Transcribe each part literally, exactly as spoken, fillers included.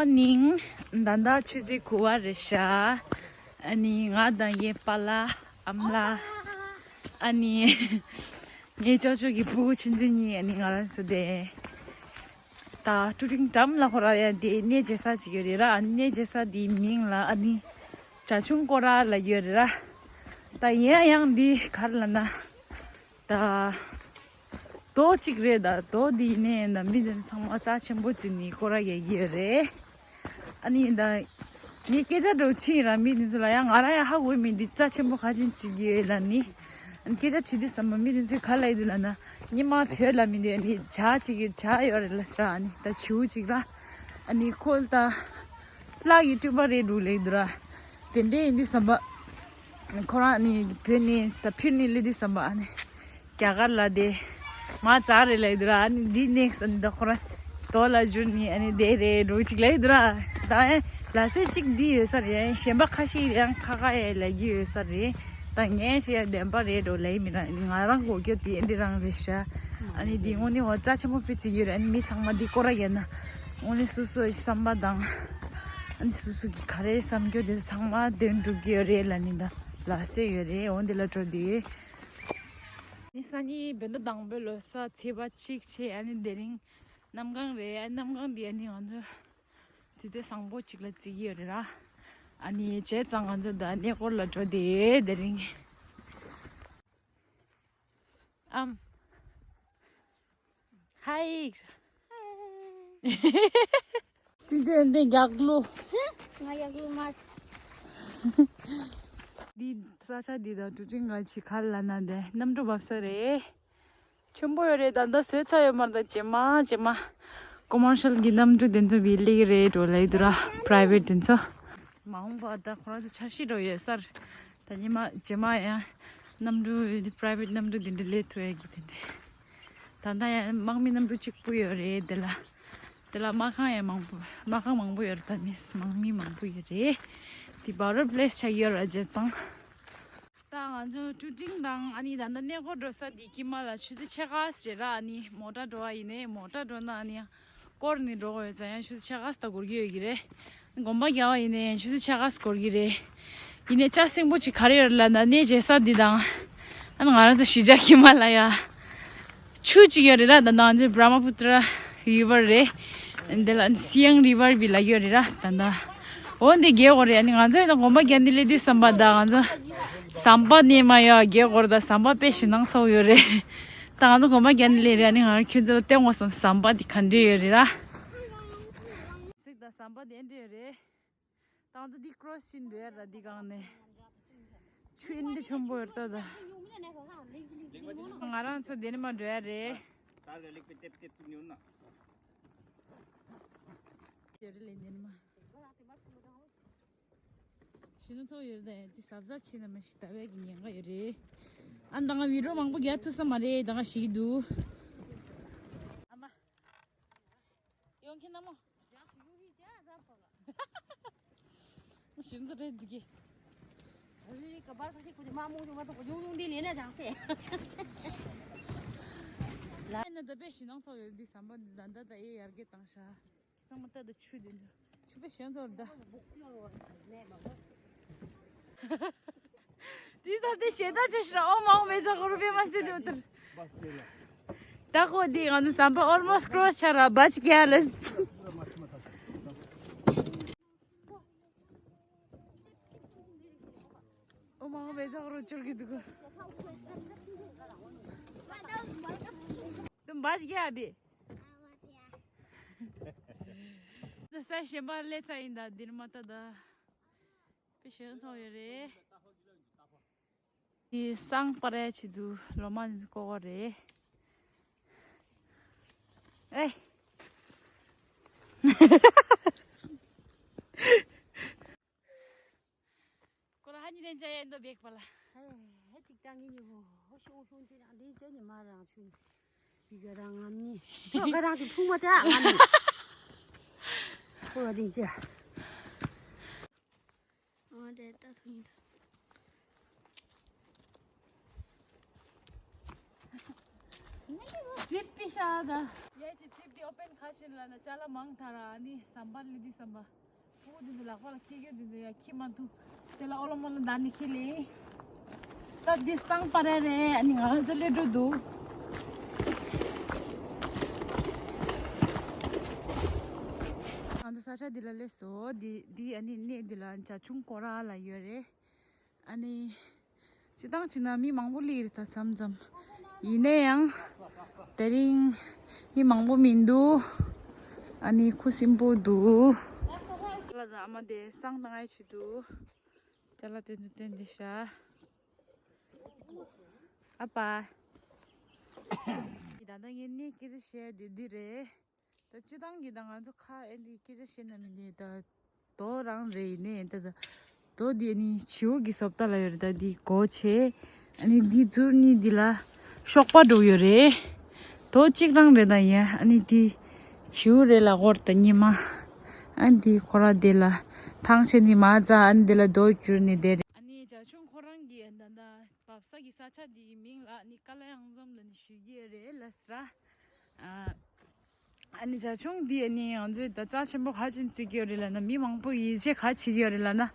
ནིང་ད་ལྟ་ཆུ་ཚོད་དགུ་པ་རེད་ཤག་ཨ་ནི་ང་དང་ངའི་པཱ་ལགས་ཨ་མ་ལགས། ཨ་ནི་ངའི་ཅོ་ཅོ་གི་ཕྲུ་གུ་ཆུང་ཆུང་གཉིས་ཨ་ནི་ང་རང་ཚོ་དེ། ད་ཀྲུ་ཀྲིང་འགྲམ་ལ་ཁོ་རང་ཡང་དེ་གནས་མཇལ་ས་ཅིག་ཡོད་རེད་ར། ཨ་ནི་གནས་མཇལ་ས་དེའི་མིང་ལ་ཨ་ནི་བྱ་ཁྱུང་སྐོར་ར་ལབ་ཡོད་རེད་ར། ད་ཡིན་ཡང་འདི་ག་རེ་ལབ་ན། ད་རྡོ་གཅིག་རེད། ད་རྡོ་འདི་ནས་ད་མི་དེ་ཚང་མ་རྩ་ཆེན་པོ་བརྩི་ནས་སྐོར་ར་རྒྱག་གི་ཡོད་རེད། ཨ་ནི་ད་ངས་སྐད་ཆ་འདྲ་བོ་ཕྱིན་ར་མི་དེ་ཚོ་ལ་ཡང་ང་རང་ཡང་ཧ་གོ་མི་འདི་རྩ་ཆེན་པོ་ག་ཅིག་བརྩི་གི་ཡོད་ལབ་ནི། ཨ་ནི་སྐད་ཆ་དྲིས་དུས་ཙམ་པ་མི་དེ་ཚོས་ག་ལབ་ཡོད་འདུག་ལབ་ན། སྔོན་མ་བོད་ལ་མི་འདི་ཨ་ནི་བྱ་གཅིག་གི་བྱ་ཡོད་རེད་ལབ་ཟེར་ར། ཨ་ནི་ད་བྱིའུ་གཅིག་ར། ཨ་ནི་ཁོ་ད་ལྷ་གི་སྤྲུལ་པ་རེད་འདུག་ལབ་ཀྱི་འདུག་ར། དེ་འདྲས་ཡིན་དུས་ཙམ་པ། ཁོ་རང་ནི་བོད་ནས་ད་ཕུར་ནས་སླེབས་དུས་ཙམ་པ་ཨ་ནི་རྒྱ་གར་ལ་དེ་མ་རྩ་རེད་ལབ་ཀྱི་འདུག་ར། ཨ་ནི་འདི་ནེག་སི་ཨ་ནི་ད་ཁོ་རང་རྡོ་ལ་བཞུར་ནས་ཨ་ནི་དེ་རེད་འདྲ་བོ་ཅིག་ལབ་ཀྱི་འདུག་ར། ད་ཡང་ལ་སེ་གཅིག་འདི་ཡོད་ས་རེད། ཡང་གཞན་པ་ཁ་ཤས་ཡང་ཁ་ཁ་ཡང་ལབ་ཀྱི་ཡོད་ས་རེད། ད་ངས་བཤད་ཡ་བདེན་པ་རེད་འདྲ་བོ་ལབ་ཀྱི་མི་ར། ང་རང་གོ་རྒྱུ་དེ་འདི་རང་རེད་ཤག་ཨ་ནི་འདི་དངོས་གནས་འོ་རྩ་ཆེན་པོ་དཔེ་བརྩི་གི་ཡོད་རེད། ཨ་ནི་མི་ཚང་མ་འདི་སྐོར་ར་རྒྱག་ན་དངོས་གནས་སོ་སོའི་བསམ་པ་དང་། ཨ་ནི་སོ་སོ་གི་ག་རེ་བསམ་རྒྱུ་དེ་ཚང་མ་དོན་འགྲུབ་ཀྱི་ཡོད་རེད་ལབ་ནི་ད་ལ་སེ་ཡོད་རེད། འོ་འདི་ལ་འགྲོ་དུས། ཨ་ནི་སང་ཉིན་བོད་ཟླ་དང་པོའི་ལོ་གསར་ཚེས་པ་གཅིག་བྱས། ཨ་ནི་དེ་རིང་གནམ་གང་རེད། ཨ་ནི་གནམ་གང་འདི་ཨ་ནི་ང་ཚོ་དུས་ཚོད་བཟང་པོ་ཅིག་ལ་བརྩི་གི་ཡོད་རེད་ར། ཨ་ནི་བྱས་ཙང་ང་ཚོ་ད་གནས་སྐོར་ལ་འགྲོ་དེ་དེ་རིང་། ཨམ། ཧའི། ཏིན་ཏིན་ཏིན་རྒྱག་ལོ། ང་རྒྱག་ལོ་མ། འདི་ས་ཆ་འདི་དང་ཀྲུ་ཀྲིང་ག་ཆི་ཁ་ལ་ན་དེ་གནམ་གྲུ་བབས་ས་རེད། ཆེན་པོ་ཡོད་རེད། ད་ལྟ་བཟོས་ཚར་ཡོད་མ་རེད། ད་རྗེས་མ་རྗེས་མ་ཀོ་མར་ཤལ་གྱི་གནམ་གྲུ་དེ་ཚོ་བི་ལིག་རེད་འགྲོ་ལེ་དུ་ར། པ་རའི་ཝེ་ཊི་དེ་ཚོ། མ་འོངས་པ་ད་ཁོ་རང་ཚོ་འཆར་གཞི་འགྲོ་ཡོད་ས་རེད། ད་ཉི་མ་རྗེས་མ་ཡང་གནམ་གྲུ་པ་རའི་ཝེ་ཊི་གནམ་གྲུ་དེ་འདྲ་ལས་ཐུབ་ཡ་གི་དེ་འདྲ། ད་ལྟ་ཡང་དམག་མི་གནམ་གྲུ་གཅིག་པུ་ཡོད་རེད། དེ་ལ་དེ་ལ་དམག་ཁང་ཡང་མང་པོ་དམག་ཁང་མང་པོ་ཡོད་རེད། ད་མི་དམག་མི་མང་པོ་ཡོད་རེད། དེ་བ་རོ་པི་ལེ་སི་ཆགས་ཡོད་ར་བྱས་ཙང་། ད་ང་ཚོ་ཀྲུ་ཀྲིང་དང་ཨ་ནི་ད་ལྟ་གནས་སྐོར་འགྲོ་ས་དེ་དཀྱིལ་མ་ལ་ཆུ་ཚོད་ཕྱེད་ཀ་ཙམ་རེད་ར། ཨ་ནི་མོ་ཊ་འགྲོ་བ་ཡིན་ནའི་མོ་ཊ་འགྲོ་ན་ཨ་ནི་ཡང་སྐོར་ནས་འགྲོ་དགོས་ཡོད་ཙང་ཡང་ཆུ་ཚོད་ཕྱེད་ཀ་ཙམ་འགོར་གྱི་ཡོད་ཀྱི་རེད། དགོན་པ་རྒྱག་པ་ཡིན་ནའི་ཡང་ཆུ་ཚོད་ཕྱེད་ཀ་ཙམ་འགོར་གྱི་རེད། ཡིན་ནའི་ལྕགས་སྲིན་པོ་ཅིག་ག་རེ་ཡོད་རེད་ལབ་ན་གནས་མཇལ་ས་འདི་དང་། ཨ་ནི་ང་རང་ཚོ་གཞིས་ཆགས་དཀྱིལ་མ་ལ་ཡ། ཆུ་གཅིག་ཡོད་རེད་ར། ད་ང་ཚོའི་བྷ་ར་མ་པུ་ཏྲ་རི་ཝར་རེད། འདི་ལ་སི་ཡང་རི་ཝར་བི་ལ་ཡོད་རེད་ར། ད་ད། འོ་འདི་རྒྱལ་སྐོར་རེད། ཨ་ནི་ང་ཚོ་ཡིན་ན་དགོན་པ་རྒྱག་འདི་སླེབས་དུས་ཙམ་པ་ད་ང་ཚོ་ཟམ་པ་ནས་མ་ཡོད་རྒྱལ་སྐོར་ད་ཟམ་པ་དཔེ་ཞེད་སྣང་ཚ་པོ་ཡོད་རེད། ད་ང་ཚོ་དགོན་པ་རྒྱག་འདི་སླེབས་རེད། ཨ་ནི་ང་ཁྱོད་ཚོ་ལ་སྟོན་དགོས་བསམ། ཟམ་པ་འདི་ག་འདྲས་ཡོད་རེད་ར། གཟིགས་དང་ཟམ་པ་འདི་འདྲས་ཡོད་རེད། ད་ང་ཚོ་འདི་ཀྲོ་སི་ཕྱིན་འགྲོ་ཡ་ར། འདི་སྒང་ནས་ཆུ་འདི་ཆེན་པོ་ཡོད་ད་ད། ང་རང་ཚོ་འདི་ནས་མར་འགྲོ་ཡ་རེད། ཡོད་རེད་ལེ་འདི་ནས་མར། ཞེད་སྣང་ཚ་པོ་ཡོད་རེད་ད། འདི་གཟབ་གཟབ་བྱས་ན་མ་གཞི་ལྟ་བའི་གི་ཉེན་ཁ་ཡོད་རེད། ཨ་ནི་ད་ང་བི་ཌི་ཡོ་མང་པོ་རྒྱག་ཐུབ་ས་མ་རེད། ད་ང་ཞིག་འདུག་ཨ་མ། ཡོང་མཁན་ན་མོ། ཞིམ་ཚ་རེད་འདུག་གི། རི་ག་བར་ཁ་ཤས་ཀུ་དེ་མ་རྨོངས་ཀྱང་མ་གཏོགས་ཡོང་ཡོང་དེ་ལས་ན་ཅང་ཏེ། ལ་ན་ད་དཔེ་ཞེད་སྣང་ཚ་པོ་ཡོད། འདི་ཟམ་པ་འདི་ད་ད་ད་ཨེ་ཡར་རྒྱས་བཏང་ཤག་ཚང་མ་ལྟ་ད་ཆུ་དེ་ཚོ་ཆུ་དཔེ་ཞེད་སྣང་ཚ་པོ་རེད་ད། དེ་ལྟར་དེ་ཞེ་དྲག་ཆེ་ཤོས་ཨོ་མ་ཨོ་མེ་ཚ་ཁོ་རུ་པེ་མ་སེ་དེ་ཨོ་ཐུར། ད་ཁོ་དེ་ང་ཚོ་ཟམ་པ་ཨོལ་མོ་སི་ཊི་ཀྲོ་སི་ཆ་ར་བ་ཅི་ཀྱ་ལ། ཨོ་མ་ཨོ་མེ་ཚ་ཁོ་རུ་ཅུར་གི་འདུག་གི། བ་ཅི་ཀྱ་བི། ས་གཞན་པ་ལས་ཚ་ཡིན་ད་འདིར་མ་ལྟ་ད། དཔེ་ཞེད་སྣང་ཚ་པོ་ཡོད་རེད། དེ་སང་པ་རའི་ཆེད་དུ་ལོ་མ་ནི་ཀོ་ཀོ་རེད། ཨེ། ཁོ་ལ་ཧ་ཉི་ལན་ཅ་ཡན་དོ་བེག་པ་ལ། ཧེ་ཧེ་ཅིག་ཏང་གི་ཉི་བོ་ཧོ་ཤོང་ཤོང་ཅི་རང་ལན་ཅ་ཉི་མ་རང་ཆུ་ཡི་ག་རང་ངམ་ཉི་ཤོ་ག་རང་གི་ཕུང་མ་ཏེ་ཨ་ངམ་ཉི་ཁོ་ལ་ལན་ཅ། ཨ་དེ་ད་ཐུང་ཡིན་ད། ཙིབ་པི་ཤ་ད། ཡ་ཅི་ཙིབ་དེ་ཨོ་པན་ཁ་ཤིན་ལ་ན་ཅ་ལ་མང་ཐ་ར་ཨ་ནི་སམ་བར་ལི་དུ་སམ་བར། ཕྲུ་གུ་དེ་ཚོ་ལག་པ་ལ་འཁྱེར་རྒྱུ་དེ་ཚོ་ཡ་འཁྱེར་མ་ཐུབ། དེ་ལ་ཨོ་ལོ་མོ་ལོ་འདར་ནས་འཁྱེར་ལེ། ད་འདི་སང་པ་རེ་རེད། ཨ་ནི་ང་རང་ཚོ་སླེབས་འགྲོ་འདུག་ང་ཚོ་ས་ཆ་འདི་ལ་སླེབས་སོང་། འདི་འདི་ཨ་ནི་གནས་འདི་ལ་བྱ་ཁྱུང་སྐོར་ར་ལ་ཡོད་རེད། ཨ་ནི། སྤྱིར་བཏང་བྱས་ན་མི་མང་པོ་སླེབས་རེད་ད་མཚམས་མཚམས། ཡིན་ན་ཡང་། དེ་རིང་མི་མང་པོ་མི་འདུག་ཨ་ནི་ཁུ་སིམ་པོ་འདུག་ལ་ཟ་ཨ་མ་དེ་བསང་བཏང་ཡ་ཆེད་དུ། ཅ་ལག་དེ་ཚོ་བསྟན་ཏེ་ཤག་ཨ་ཕ། ད་ལྟ་ངས་གནས་སྐད་ཆ་བཤད་དེ་འདི་རེད། ད་སྤྱིར་བཏང་གི་ད་ང་ཚོ་ཁ་ཨེ་འདི་སྐད་ཆ་བཤད་ན་མི་འདི་ད་རྡོ་རང་རེད། ཡིན་ནའི་ད་ད་རྡོ་འདི་ཨ་ནི་བྱིའུ་གི་བཟོ་ལྟ་ལ་ཡོད་རེད། ད་འདི་སྒོ་ཕྱེ། ཨ་ནི་འདི་ཟུར་གཉིས་འདི་ལ་གཤོག་པ་འདྲ་ཡོད་རེད། རྡོ་གཅིག་རང་རེད་ད་ཡ། ཨ་ནི་འདི་བྱིའུ་རེད་ལབ་ཀྱི་ཡོད་རེད་ད་ཉི་མ། ཨ་ནི་འདི་ཁོ་ར་འདི་ལ་ཐང་ཆད་ནི་མ་རྩ་ཨ་ནི་འདི་ལ་རྡོ་བསྐྱུར་ནི་དེ་རེད། ཨ་ནི་བྱ་ཁྱུང་ཁོ་རང་གི་ད་ད་བབས་ས་གི་ས་ཆ་འདིའི་མིང་ལ་ཨ་ནི་ཀ་ལ་ཡང་འཛོམས་ལ་ནི་ཞུ་གི་ཡོད་རེད་ལབ་ས་ར། ཨ། ཨ་ནི་བྱ་ཁྱུང་འདི་ཨ་ནི་ང་ཚོས་ད་རྩ་ཆེན་པོ་ག་ཅིག་བརྩི་གི་ཡོད་རེད་ལབ་ན། མི་མང་པོ་ཡིད་ཆེས་ག་བྱེད་ཀྱི་ཡོད་རེད་ལབ་ན།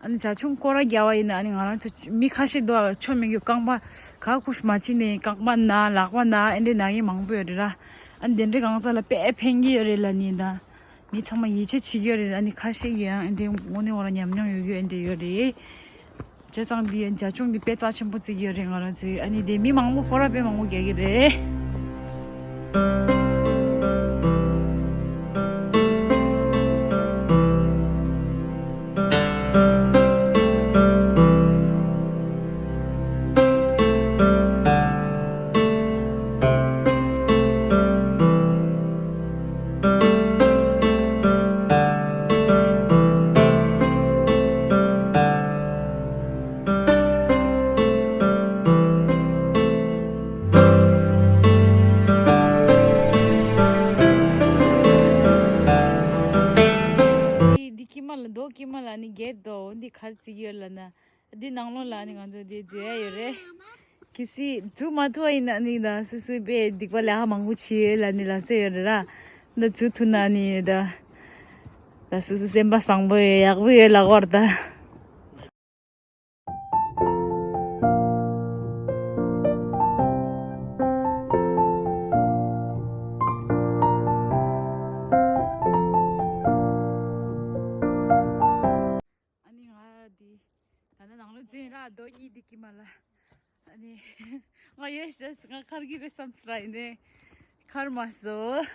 ཨ་ནི་བྱ་ཁྱུང་སྐོར་ར་རྒྱག་པ་ཡིན་ན་ཨ་ནི་ང་རང་ཚོ་མི་ཁ་ཤས་འདུག་ཨ། ཆོ་མེད་རྒྱུ་རྐང་པ་ག་ཁུ་མ་བྱིན་ནས་རྐང་པ་ན་ལག་པ་ན་ཨེ་འདྲས་ན་མཁན་མང་པོ་ཡོད་རེད་ར། ཨ་ནི་དེ་འདྲའི་གང་ཟག་ལ་དཔེ་ཕན་གྱི་ཡོད་རེད་ལབ་ནི་ད། མི་ཚང་མ་ཡིད་ཆེས་བྱེད་ཀྱི་ཡོད་རེད། ཨ་ནི་ཁ་ཤས་ཀྱིས་ཡང་ཨེ་འདྲས་དངོས་གནས་འོ་ར་ཉམས་མྱོང་ཡོད་རྒྱུ་ཨེ་འདྲས་ཡོད་རེད། བྱས་ཙང་འདི་བྱ་ཁྱུང་འདི་དཔེ་རྩ་ཆེན་པོ་བརྩི་གི་ཡོད་རེད་ང་རང་ཚོས། ཨ་ནི་དེ་མི་མང་པོ་སྐོར་ར་དཔེ་མང་པོ་རྒྱག་གི་རེད། འདི་དཀྱིལ་མ་ལ་རྡོ་དཀྱིལ་མ་ལ་ནི་རྒྱབ་རྡོ་འདི་ག་རེ་བརྩི་གི་ཡོད་ལབ་ན། འདི་ནང་ལོགས་ལ་ནི་ང་ཚོ་འདི་འཛུལ་ཡ་ཡོད་རེད། གལ་སྲིད་འཛུལ་མ་ཐུབ་པ་ཡིན་ན་ནི་ད་སོ་སོའི་དཔེ་སྡིག་པ་ལས་ཀ་མང་པོ་བྱས་ཡོད་ལབ་ནི་ལབ་ས་ཡོད་རེད་ར། ད་འཛུལ་ཐུབ་ན་ནི་ད། ད་སོ་སོ་སེམས་པ་བཟང་པོ་ཡོད་ཡག་པོ་ཡོད་ལབ་ཀྱི་ཡོད་རེད་ད། ཨ་ནི་ང་འདི་ད་ལྟ་ནང་ལོགས་འཛུལ་ར་རྡོ་གཉིས་འདི་དཀྱིལ་མ་ལ། ཨ་ནི་ང་ཡོད་ཤག་ང་ཁར་གི་རེད་བསམ་ཚུལ་ར་ཡིན་ནའི་ཁར་མ་སོང་།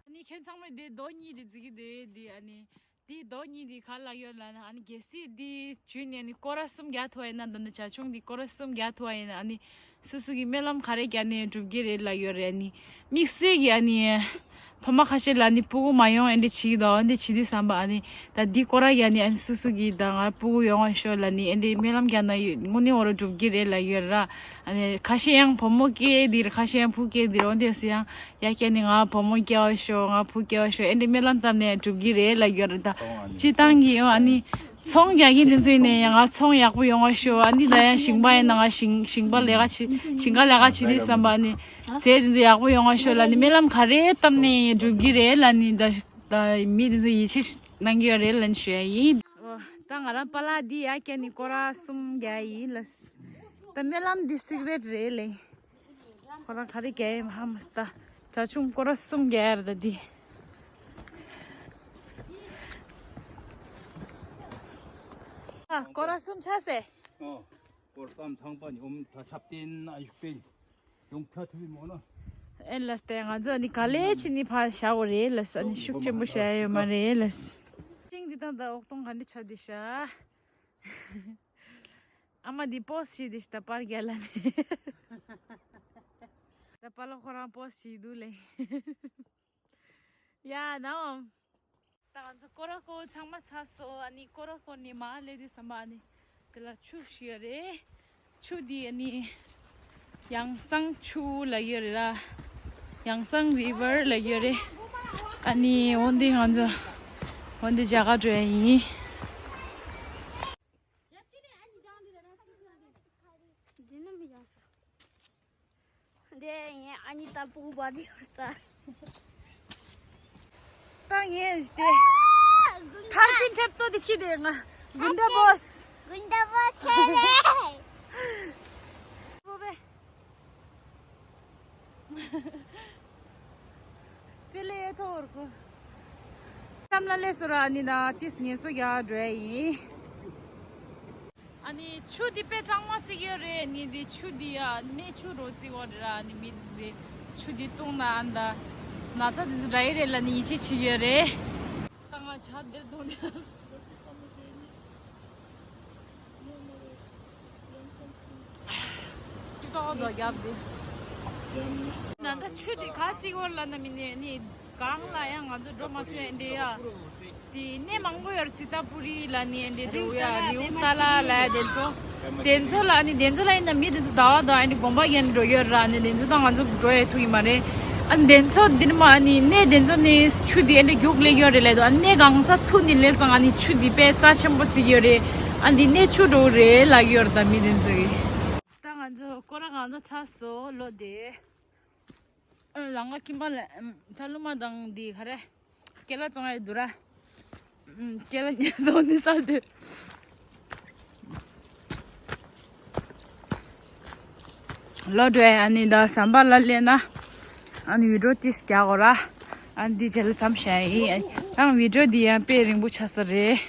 ཨ་ནི་ཁྱེད་ཚང་མས་འདི་རྡོ་གཉིས་འདི་བརྩི་གི་འདུག་འདི་ཨ་ནི་འདི་རྡོ་གཉིས་འདི་ག་ལ་ཡོད་ལབ་ན། ཨ་ནི་གལ་སྲིད་འདི་བྱུང་ནས་ཨ་ནི་སྐོར་ར་གསུམ་རྒྱག་ཐུབ་པ་ཡིན་ན། ད་ནི་བྱ་ཁྱུང་འདི་སྐོར་ར་གསུམ་རྒྱག་ཐུབ་པ་ཡིན་ན་ཨ་ནི་སོ་སོ་གི་སྨོན་ལམ་ག་རེ་བརྒྱབ་ནས་འགྲུབ་གི་རེད་ལབ་ཡོད་རེད། ཨ་ནི་དམིགས་བསལ་གྱི་ཨ་ནི་ཕ་མ་ཁ་ཤས་ལ་ནི་སྤུ་གུ་མ་ཡོང་ཨེ་འདྲ་བྱེད་ཀྱི་འདུག་ཨེ་འདྲ་བྱེད་དུས་བསམ་པ་ཨ་ནི་ད་འདི་སྐོར་ར་ཡ་ནི་ཨ་ནི་སོ་སོ་གི་ད་ང་སྤུ་གུ་ཡོང་བ་ཤོག་ལབ་ནི་ཨེ་འདྲའི་སྨོན་ལམ་རྒྱག་ན་ཡོད་དངོས་གནས་འོ་ར་འགྲུབ་ཀྱི་རེད་ལབ་ཡོད་ར། ཨ་ནི་ཁ་ཤས་ཡང་བུ་མོ་སྐྱེས་འདིར་ཁ་ཤས་ཡང་བུ་སྐྱེས་འདིར་འོ་འདི་སུ་ཡང་ཡ་ཁྱེད་ནི་ང་བུ་མོ་སྐྱེ་བ་ཤོག་ང་བུ་སྐྱེ་བ་ཤོག་ཨེ་འདྲའི་སྨོན་ལམ་བཏབ་ནས་འགྲུབ་ཀྱི་རེད་ལབ་ཡོད་ར། ད་སྤྱི་བཏང་གི་ཨ་ནི་ཚོང་རྒྱག་གི་འདི་ཚོ་ཡིན་ནའི་ཡང་ང་ཚོང་ཡག་པོ་ཡོང་བ་ཤོག་ཨ་ནི་ད་ཡང་ཞིང་པ་ཡིན་ན་ང་ཞིང་ཞིང་པ་ལས་ཀ་བྱེད་ཞིང་ཁ་ལས་ཀ་བྱེད་དུས་བསམ་པ་ཨ་ནི། ཚེ་འདི་ཚོ་ཡག་པོ་ཡོང་བ་ཤོག་ལབ་ནི་སྨོན་ལམ་ག་རེ་བཏབ་ནས་འགྲུབ་ཀྱི་རེད་ལབ་ནི་ད་ད་མི་འདི་ཚོ་ཡིད་ཆེས་གནང་གི་ཡོད་རེད་ལབ་ནི་ཞུ་ཡ་ཡིན། ཨོ། ད་ང་རང་པཱ་ལགས་འདི་ཡ་ཁྱེད་ནི་སྐོར་ར་གསུམ་རྒྱག་ཡིན་ལབ། ད་སྨོན་ལམ་འདི་སི་ཀི་རེ་ཊི་རེད་ལབ། ཁོ་རང་ག་རེ་རྒྱག་ཡིན་ཧ་མ་སི་ད། བྱ་ཁྱུང་སྐོར་ར་གསུམ་རྒྱག་ཡ་རེད་ད་འདི། ཨ། སྐོར་ར་གསུམ་ཆགས་སེ། ཨོ། སྐོར་གསུམ་ཚང་པ་ནི་ཨོམ་ད་ཆབ་རྟེན་ཨ་ཞུགས་པའི། ཡོང་ཁ་ཐུབ་མོ་ན། ཨེ་ལ་སྟེ་ང་ཚོ་ནི་ག་ལེ་ཕྱིན་ནི་ཕར་བཞག་གོ་རེད་ལ་ས་ནི་ཤུགས་ཆེན་པོ་བྱ་ཡ་ཡོད་མ་རེད་ལ། ཅིང་འདི་དང་ད་འོག་གཏོང་ག་འདི་ཆ་འདི་ཤ། ཨ་མ་འདི་པོ་སི་ཞིག་འདི་ཤ་ད་པར་རྒྱ་ལ་ནི། ད་པ་ལ་ཁོ་རང་པོ་སི་ཞིག་འདུག་ལེ། ཡ་ནའོ། ད་ང་ཚོ་སྐོར་ར་སྐོར་ཚང་མ་ཚར་སོང་། ཨ་ནི་སྐོར་ར་སྐོར་ནས་མར་སླེབས་དུས་ཙམ་པ་ཨ་ནི་དེ་ལ་ཆུ་ཞིག་ཡོད་རེད། ཆུ་འདི་ཨ་ནི་ཡང་སང་ཆུ་ལབ་ཡོད་རེད་ར། ཡང་སང་རི་ཝར་ལབ་ཡོད་རེད། ཨ་ནི་འོན་ཏེ་ང་ཚོ་འོན་ཏེ་རྒྱ་གར་འགྲོ་ཡ་ཡིན། འདི་ནི་མི་ཡག་ཤག་འདི་ཡིན། ཨ་ནི་ད་ཕུང་པ་དེ་ཡོད་ད། ད་ངས་དེ་ཐར་ཅིན་ཁྲེབ་ཏོ་དེ་ཁྱི་དེ་ང་། དགུན་ཟླ་བོས། དགུན་ཟླ་བོས་ཁྱེར་རེད། པེ་ལེ་ཡེ་ཐོར་ཁོ། གཤམ་ལ་སླེབས་སོང་ར། ཨ་ནི་ད་ཏིས་ངལ་གསོ་རྒྱག་འགྲོ་ཡ་ཡིན། ཨ་ནི་ཆུ་འདི་དཔེ་གཙང་མ་བརྩིགས་ཡོད་རེད། ཨ་ནི་འདི་ཆུ་འདི་ཡ་གནས་ཆུ་རུ་བརྩིགས་ཡོད་རེད་ར། ཨ་ནི་མི་འདི་ཆུ་འདི་བཏུང་ན་ཨ་ནི་ད་ན་ཚ་འདི་ཚོ་འདྲ་ཡི་རེད་ལབ་ནི་ཡིད་ཆེས་བྱེད་ཀྱི་ཡོད་རེད། ད་ང་ཇ་འདིར་བཏུང་ནས། ཏོག་ཏོག་རྒྱབ་དེ། ད་ལྟ་ཆུ་དེ་ག་ཅིག་བར་ལ་ན་མི་ནས་ནི་གང་ལ་ཡང་ང་ཚོ་འགྲོ་མ་ཐུབ་ཡ་འདྲེ་ཡ། དེ་གནས་མང་པོ་ཡོད་རེད། ཙི་ཏ་པུ་རི་ལ་ནི་འདྲེ་འགྲོ་ཡ། རིའུ་ཏ་ལ་ལ་ཡ་དེ་ཚོ། དེ་ཚོ་ལ་ནི་དེ་ཚོ་ལ་ཡིན་ན་མི་དེ་ཚོ་ཟླ་བ་དང་ཨ་ནི་དགོན་པ་ཡན་འགྲོ་ཡོད་ར། ཨ་ནི་དེ་ཚོ་དང་ང་ཚོ་འགྲོ་ཡ་ཐུབ་ཡི་མ་རེད། ཨ་ནི་དེ་ཚོ་འདིར་མ་ཨ་ནི་གནས་དེ་ཚོ་ནི་ཆུ་དེ་ཨ་འདྲེ་རྒྱུག་ལེ་ཡོད་རེད་ལེ་དོ། ཨ་ནི་གནས་གང་ས་ཐུག་ནི་ལེ་ཙང་ཨ་ནི་ཆུ་དེ་དཔེ་རྩ་ཆེན་པོ་བརྩིགས་ཡོད་རེད། ཨ་འདི་གནས་ཆུ་འགྲོ་རེད་ལབ་ཡོད་རེད་ད་མི་དེ་ཚོ་གིས། ད་ང་ཚོ་སྐོར་ར་གང་ཚ་ཚ་སོ་ལོ་དེ། ལམ་ཁ་ཁྱིམ་པ་ལ་ཚ་ལུ་མ་དང་འདི་ག་རེ། སྐེ་ལ་གཙང་ཡ་དུ་ར། སྐེ་ལ་ཉེ་སོང་ནི་ས་དེ། ལོ་དྲོས་ཨ་ནི་ད་ཟམ་པ་ལ་སླེབས་ན། ཨ་ནི་བི་ཌིའོ་ཏིས་རྒྱག་གོ་ར། ཨ་ནི་འདི་རྗེས་ལ་མཚམས་བཞག་ཡིན། ཨ་ནི་བི་ཌིའོ་འདི་ཡང་དཔེ་རིང་པོ་ཆགས་ས་རེད།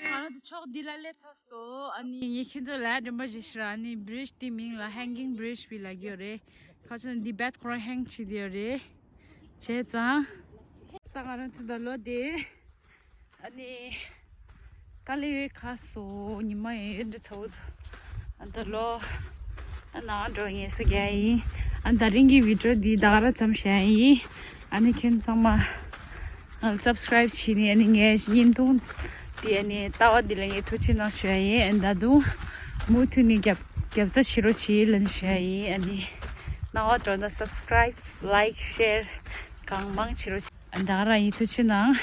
ང་རང་ཚོ་ཕྱོགས་འདི་ལ་སླེབས་ཚར་སོང་། ཨ་ནི་ངས་ཁྱེད་ཚོ་ལ་དྲན་པ་བརྗེད་ཤག་ཨ་ནི་བི་རིཇ་དེའི་མིང་ལ་ཧེང་གིང་བི་རིཇ་བི་ལབ་ཀྱི་ཡོད་རེད། ཁ་ཆེ་འདི་བེད་ཁོ་རང་ཧེང་བྱེད་དེ་ཡོད་རེད། བྱས་ཙང་། ད་ང་རང་ཚོ་ད་ལོ་དེ། ཨ་ནི། དཀའ་ལས་ཁག་སོང་། ཉི་མ་ཡིན་འདྲ་ཚ་བོ་འདུག་ཨ་ད་ལོ། ཨ་ནང་འགྲོ་ངེས་སུ་རྒྱག་ཡིན། ཨ་ད་རིང་གི་བི་ཌིའོ་འདི་ད་ག་ར་ཙམ་བཞག་ཡིན། ཨ་ནི་ཁྱེད་ཚང་མ། ཨ་སབ་སི་ཀ་རའིབ་བྱས་ནས་ཨ་ནི་ངའི་བརྙན་ཐུང་། དེ་ཨ་ནི་ལྟ་བ་འདི་ལ་ངས་ཐུགས་རྗེ་གནང་ཞུ་ཡ་ཡིན། ཨ་ད་དུང་། མུ་མཐུད་ནས་རྒྱབ་རྒྱབ་རྩ་བྱེད་རོགས་བྱེད་ལབ་ནས་ཞུ་ཡ་ཡིན། ཨ་ནི། སྣང་བ་འགྲོ་ན་སབ་སི་ཀ་རའིབ། ལའིཀ། ཤེར། གང་མང་བྱེད་རོགས། ད་ག་རང་ཡིན། ཐུགས་རྗེ་གནང་།